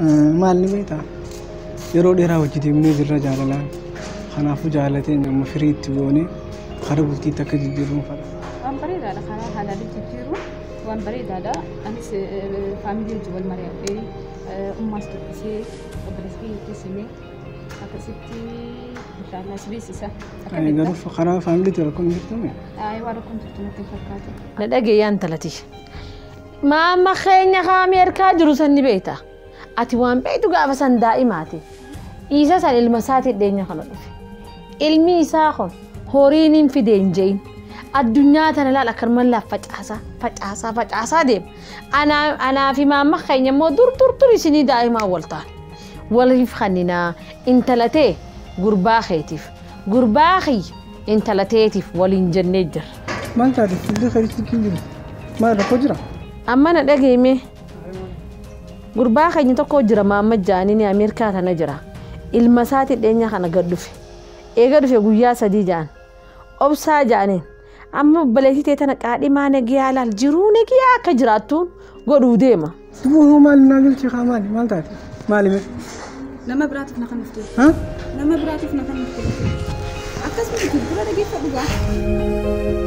Maal ni beektaa? Yeroo dheeraa hojii deemnee jirra jaalalaan. Kanaafuu jaalateen amma firii itti goonee karaa bultiitti akka jijjiirruun fedha. Waan bareedaadha, karaa haalaalee jijjiiruun waan bareedaadha. Anis faamilii wajjin wal mari'adhee, ummaas dubbisee, obboleessa kiyyattis himee, akkasitti inshaallah si beeksisa. Garuu karaa faamiliitti rakkoon hin jirtu? Waan rakkoon jirtu natti hin fakkaatu. Na dhageeyyaa intalati. Maama keenya kaa Ameerikaa jiru san ni beekta. Ati waan beektu gaafa san daa'imaati. Isa san ilma isaatiin dhiyeenya kana dhufe. Ilmi isaa kun horiin hin fide hin je'in. Addunyaa tana laal akkanuma laaf facaasaa facaasaa facaasaa deema. Anaa fi maama keenya immoo dur dur dur isinii daa'imaa wal ta'an. Waliif kanninaa intala tee gurbaa keetiif, gurbaa kiyya intala teetiif waliin jennee jirra. Maal taate? Fuulli keetti hin jiru. Maal, rakkoo jira? Amma na dhageeme, gurbaa keenya tokko jira, maamma jaaniin, Ameerikaa tana jira. Ilma isaati dhiyeenya kana gad dhufe. Eega dhufe guyyaa 3 ja'an. Obsaa jaaniin. Amma obboleettii tee tana qaadhimaa nagiyaa laal jiruu nagiyaa akka jiraattuun godhuu deema. Sibuu maal naa galchee kaa? Maali, maal taate? Maali mee? Nama biraatiif na kan dhufte. Ha? Nama biraatiif na kan dhufte. Akkasuma dura dhageeffadhu gaa.